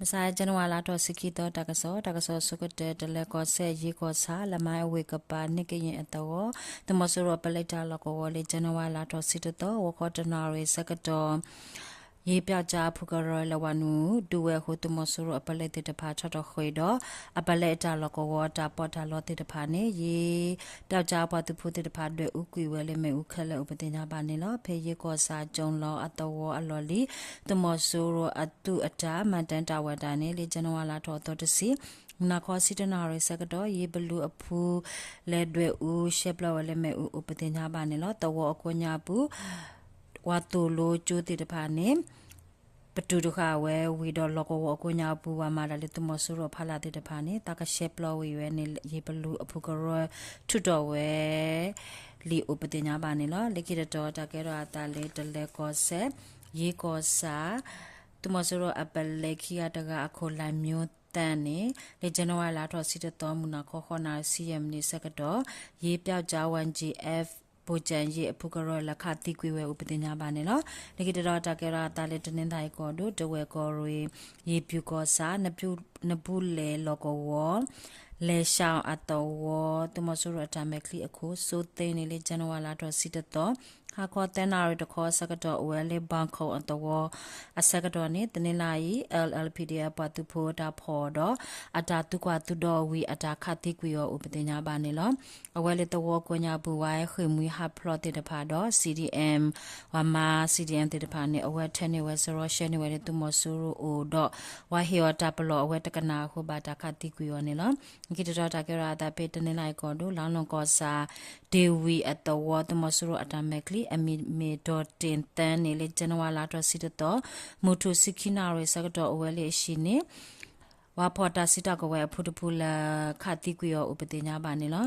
မဆါ January လါထီၣ်ဆံခံသီ တၢ်ကစီၣ်, တၢ်ကစီၣ်ဆိကတၢၢ် တလဲၤကီၢ်စဲၣ် ယ့ကီၢ်ဆၣ် လၢမါဝ့ၢ်ကပၤ န့ၣ်ကယ့ၣ်အသဝီ သုးမီၤစိရိၤအပလဲတၢ်လီၢ်ကဝီၤလၢ January လါထီၣ်ဆံတသီ ဂီၤခီတနၣ်ရံၣ်ဆၢကတီၢ် ယ့ပျောက်ကျားအဖုကရၢလၢဝၤနုာ်ဒုးဝဲအဃိ သုးမီၤစိရိၤအပလဲသ့ၣ်တဖၣ်ထီၣ်ထီၣ်ဃ့ၢ်ဒီး အပလဲအတၢ်လီၢ်ကဝီၤတၢ်ပီးတၢ်လီသ့ၣ်တဖၣ်န့ၣ် ယ့ပျောက်ကျားအပှၤသုးဖိသ့ၣ်တဖၣ်ဒွဲၣ်အူကွံာ်ဝဲလၢမ့ၣ်အူခဲလၢာ်အိၣ်ပသ့ၣ်ညါဘၣ်န့ၣ်လီၤ. ဖဲယ့ကီၢ်ဆၣ်ကၠိလီအသဝီအလီၢ်လံၤ သုးမီၤစိရိၤအသုးအတၢ် မၤတၢ်တၢ်ဝဲတၢ်န့ၣ် လၢ January လါထီၣ်သီတဆံ မုၢ်နၤခီဆံတနၣ်ရံၣ်ဆၢကတီၢ် ယ့ဘလူအဖု လဲၤဒွဲၣ်အူရှဲပျီဝဲလၢမ့ၣ်အူအိၣ်ပသ့ၣ်ညါဘၣ်န့ၣ်လီၤ. သဝီအကိးညါအပူၤ ဝၤသိၣ်လိကၠိသ့ၣ်တဖၣ်န့ၣ် ပတုာ်တဃာ်ဝဲဝံၤဒီး လီၢ်ကဝီၤအကိးညါအပူၤ ဝၤမၤတၢ်လၢသုးမီၤစိရိၤအဖီလာ်သ့ၣ်တဖၣ်န့ၣ် သးကရှဲပျီဝံၤဝဲန့ၣ် ယ့ဘလူအဖုကရၢ ထုးထီၣ်ဝဲလံအိၣ်ပသ့ၣ်ညါဘၣ်န့ၣ်လီၤ. လၢခံတတီၤ တၢ်ကဲထီၣ်အသးလၢ တလဲၤကီၢ်စဲၣ် ယ့ကီၢ်ဆၣ် သုးမီၤစိရိၤအပလဲခံဂၤတဂၤအခိၣ် လါမျိုးသန်း န့ၣ် လၢ January လါထီၣ်ဆံတသီ မုၢ်နၤခီဃိးနၣ်ရံၣ်ဆံယဲၢ်မံးနံးဆၢကတီၢ် ယ့ပျောက်ကျား ဝၤကၠ့ၣ်အဲၣ် ဘိၣ်ကၠၣ်ယ့ၣ်အဖုကရၢလၢခးသံကွံာ်ဝဲအိၣ်ပသ့ၣ်ညါဘၣ်န့ၣ်လီၤ. လၢခံတတီၤ တၢ်ကဲထီၣ်အသးလၢ တနီသရံၣ်ကီၢ်ဒိၣ် တဝဲၢ်ကီၢ်ရ့ၣ် ယ့ပူၤကီၢ်ဆၣ် နဘူးလဲၣ်လီၢ်ကဝီၤ လဲၤဆှီအသဝီ သုးမီၤစိရိၤအတၢ်မဲာ်ချံအခိၣ် စိသ့န့ၣ်လၢ January လါထီၣ်ဆံတသီ ဟါခီသၢနၣ်ရံၣ်တခီဆၢကတီၢ် အိၣ်ဝဲလၢ ဘၣ်ခိၣ်အသဝီအဆၢကတီၢ်န့ၣ် တနီသရံၣ် လၢ လၢ PDF အပှၤသုးဖိအတၢ်ဖီၣ်ဒီး အတၢ်သူကွၢ်သူဒီးဝံၤ အတၢ်ခးသံကွံာ်အီၤအိၣ်ပသ့ၣ်ညါဘၣ်န့ၣ်လီၤ. အဝဲလၢသဝီကိးညါပူၤ ဝဲဃ့ၢ်မှံဟးဖျိးသ့ၣ်တဖၣ်ဒီး CDM ဝၤမါ CDM သ့ၣ်တဖၣ်န့ၣ် အဝဲထၢန့ၢ်ဝဲစရီ ရှဲန့ၢ်ဝဲလၢသုးမီၤစိရိၤအိၣ်ဒီး ဝဲဟ့ၣ်အီၤတၢ်ပလီၢ်အဝဲတကနၣ်အဃိ ဘၣ်တၢ်ခးသံကွံာ်အီၤန့ၣ်လီၤ. လၢခံတတီၤ တၢ်ကဲထီၣ်အသးဖဲ တနီသရံၣ်ကီၢ်ဒိၣ် လါလီၢ်ကီၢ်ဆၣ် ဒ့ဝံၤအသဝီ သုးမီၤစိရိၤအတၢ်မဲာ်ချံ အမံၤမ့ၢ် ဒီးတ့ၣ်သၢန့ၣ်လၢ January လါထီၣ်ဆံတသီ မုၢ်ထူၣ်ဆံခံနၣ်ရံၣ်ဆၢကတီၢ် အိၣ်ဝဲလၢအဟံၣ်န့ၣ် ဝၤဖီၣ်တၢ်စုတၢ်ကဝဲၤအဖုတဖုလၢ ခးသံကွံာ်အီၤအိၣ်ပသ့ၣ်ညါဘၣ်န့ၣ်လီၤ.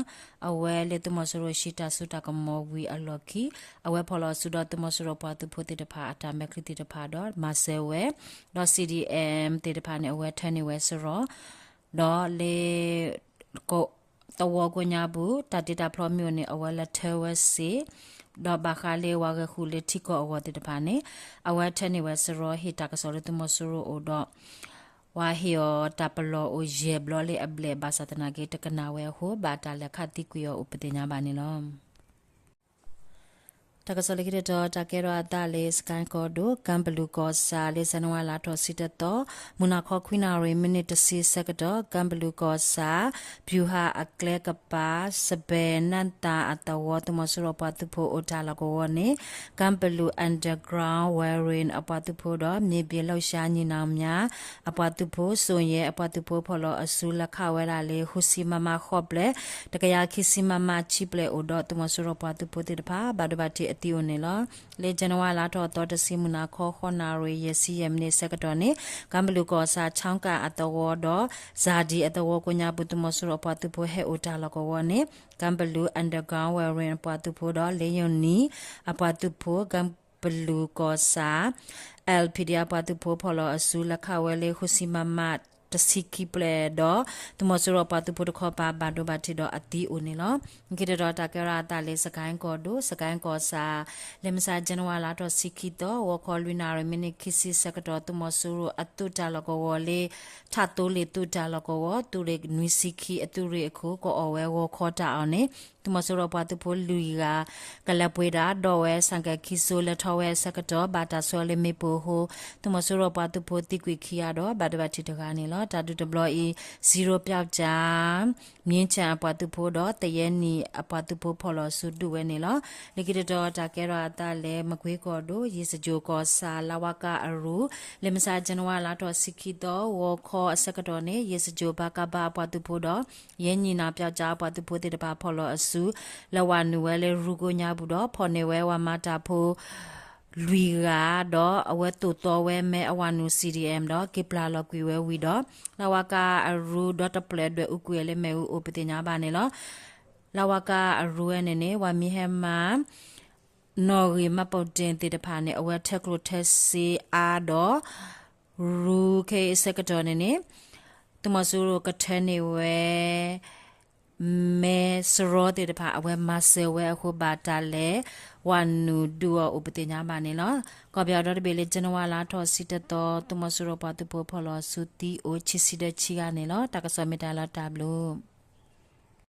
အဝဲလၢသုးမီၤစိရိၤဟံးတၢ်စိတၢ်ကမီၤဝံၤအလီၢ်ခံ အဝဲဖီၣ်လီၤအစုဒီးသုးမီၤစိရိၤပှၤသုးဖိသ့ၣ်တဖၣ်အတၢ်မဲာ်ချံသ့ၣ်တဖၣ်ဒီး မၤစၢၤဝဲ ဒီး CDM သ့ၣ်တဖၣ်န့ၣ် အဝဲထၢန့ၢ်ဝဲစရီ ဒီးလၢ သဝီကိးညါပူၤ တၢ်တ့တၢ်ဖျီမ့ၢ်အိၣ်န့ၣ် အဝဲလဲၤထၢဝဲစ့ ဒီးဘၣ်ဃးလၢဝၤဂဲၤဃုာ်လၢထံကီၢ်အဂီၢ်သ့ၣ်တဖၣ်န့ၣ် အဝဲထၢန့ၢ်ဝဲစရီ ဟ့ၣ်တၢ်ကစီၣ်လၢသုးမီၤစိရိၤအိၣ်ဒီး ဝၤဟ့ၣ်အီၤတၢ်ပလီၢ်အိၣ်ယဲၢ်ဘျီလၢအဘျဲၣ် ဘၣ်ဆၣ်သနာ်က့ တကနၣ်ဝဲအဃိ ဘၣ်တၢ်လဲၤခးသံကွံာ်အီၤအိၣ်ပသ့ၣ်ညါဘၣ်န့ၣ်လီၤ. တၢ်ကစီၣ်လၢခံတတီၤ တၢ်ကဲထီၣ်အသးလၢ စကဲကီၢ်ဒိၣ် ကၢ်ပလူၤကီၢ်ဆၣ် လၢ January လါထီၣ်ဆံတသီ မုၢ်နၤခီခွံနၣ်ရံၣ် မံးနံးတဆံဆၢကတီၢ် ကၢ်ပလူၤကီၢ်ဆၣ် ဗျူဟာအကျဲကပၤ စပဲၣ်နၢ်သၣ်အသဝီ သုးမီၤစိရိၤအပှၤသုးဖိအိၣ်တၢ်လီၢ်ကဝီၤန့ၣ် ကၢ်ပလူၤ underground warrior အပှၤသုးဖိဒီး မြေပြင်လှုပ်ရှားညီနောင်များ အပှၤသုးဖိ စိၣ်ယဲၢ်အပှၤသုးဖိဖီၣ်လီၤအစု လဲၤခးဝဲဒၣ်လၢ ဃုဆံ မမ ဃိးပျဲၢ် တကယၤခံဆံ မမ ခံပျဲၢ်အိၣ်ဒီး သုးမီၤစိရိၤပှၤသုးဖိသ့ၣ်တဖၣ် ဘၣ်ဒိဘၣ်ထံးအသံအိၣ်န့ၣ်လီၤ. လၢ January လါထီၣ်သီတဆံ မုၢ်နၤခီ ဃိးနၣ်ရံၣ် ယဲၢ်ဆံယဲၢ်မံးနံးဆၢကတီၢ်န့ၣ် ကၢ်ပလူၤကီၢ်ဆၣ် ချီကၣ်အသဝီဒီး စၣ်ဒံၣ်အသဝီကိးညါပူၤ သုးမီၤစိရိၤအပှၤသုးဖိဟဲအိၣ်တၢ်လီၢ်ကဝီၤန့ၣ် ကၢ်ပလူၤ underground warrior အပှၤသုးဖိဒီး လ့ယိၤနံၤ အပှၤသုးဖိ ကၢ်ပလူၤကီၢ်ဆၣ် LPD အပှၤသုးဖိဖီၣ်လီၤအစု လဲၤခးဝဲလၢ ဃုဆံ မမ တဆံခံပျဲၢ်ဒီး သုးမီၤစိရိၤအပှၤသုးဖိတခီပၤ ဘၣ်ဒိဘၣ်ထံးဒီးအသံအိၣ်န့ၣ်လီၤ. လၢခံတတီၤ တၢ်ကဲထီၣ်အသးလၢ စကဲကီၢ်ဒိၣ် စကဲကီၢ်ဆၣ် လၢမဆါ January လါထီၣ်ဆံခံသီ ဂီၤခီလွံၢ်နၣ်ရံၣ် မံးနံးခံဆံဆၢကတီၢ် သုးမီၤစိရိၤအသုးတၢ်လီၢ်ကဝီၤလၢ ထးသိလ့ၣ်သုးတၢ်လီၢ်ကဝီၤ သုးရ့ၣ်နွံဆံခံအသုးရ့ၣ်အခိၣ် ကအီၣ်ဝဲဂီၤခီတၢ်အီၣ်န့ၣ် သုးမီၤစိရိၤပှၤသုးဖိလွံၢ်ဂၤ ကလဲၤပှ့ၤတၢ် ဒီးဝဲဆၣ်ကဲၣ်ခံစိ လဲၤထီၣ်ဝဲအဆၢကတီၢ် ဘၣ်တၢ်ဆှၢလၢမ့ၣ်ပိၢ်အဃိ သုးမီၤစိရိၤပှၤသုးဖိသံကွံာ်ခံဂၤဒီး ဘၣ်ဒိဘၣ်ထံးတဂၤန့ၣ်လီၤ. တၢ်ဒုးတဘျီအံၤ စံရိပျောက်ကျား မြင်းခြံ အပှၤသုးဖိဒီး သယဲနံၤ အပှၤသုးဖိဖီၣ်လီၤအစုဒုးဝဲန့ၣ်လီၤ. လၢခံတတီၤ တၢ်ကဲထီၣ်အသးလၢ မကွ့ကီၢ်ဒိၣ် ယ့ၣ်စကၠိၤကီၢ်ဆၣ် လါဝါကါအရူ လၢမဆါ January လါထီၣ်ဆံခံသီ ဂီၤခီအဆၢကတီၢ်န့ၣ် ယ့ၣ်စကၠိၤ ပကဖ အပှၤသုးဖိဒီး ယဲနံၤနၢ်ပျောက်ကျား အပှၤသုးဖိသ့ၣ်တဖၣ်ဖီၣ်လီၤအစု လဲၤဝဲနုာ်ဝဲလၢရူကိးညါပူၤဒီး ဖီၣ်န့ၢ်ဝဲဝၤမၤတၢ်ဖိ လွံၢ်ဂၤဒီး အဝဲသိၣ်သီဝဲမဲအဝၤနုာ် CDM ဒီးက့ၤပျၢ်လီၤကွံာ်ဝဲဝံၤဒီး လါဝါကါအရူဒီတဖျၢၣ်ဒွဲၣ်အူကွံာ်လၢမ့ၣ်အူအိၣ်ပသ့ၣ်ညါဘၣ်န့ၣ်လီၤ. လါဝါကါအရူဝဲန့ၣ်န့ၣ် ပှၤမံၤဟဲမၤ နီၣ်ဂံၢ် မှတ်ပုံတင် သ့ၣ်တဖၣ်န့ၣ် အဝဲထၢကျိၣ်ထၢစ့အါဒီး ရူခဲအံၤအဆၢကတီၢ်န့ၣ်န့ၣ် သုးမီၤစိရိၤကထၢန့ၢ်ဝဲ မဲစရီသ့ၣ်တဖၣ် အဝဲမၤစၢၤဝဲအဃိ ဘၣ်တၢ်လဲၤဝဲနုာ်ဒုးအီၤအိၣ်ပသ့ၣ်ညါဘၣ်န့ၣ်လီၤ. ကီၢ်ပယီၤဒီတဘ့ၣ်လၢ January လါထီၣ်ဆံတသီ သုးမီၤစိရိၤပှၤသုးဖိဖီၣ်လီၤစုသံအိၣ်ဆံဆံဒီးဆံဂၤန့ၣ်လီၤ. တၢ်ကစီၣ်မ့ၢ်တၢ်လီၤတၢ်ဘျုး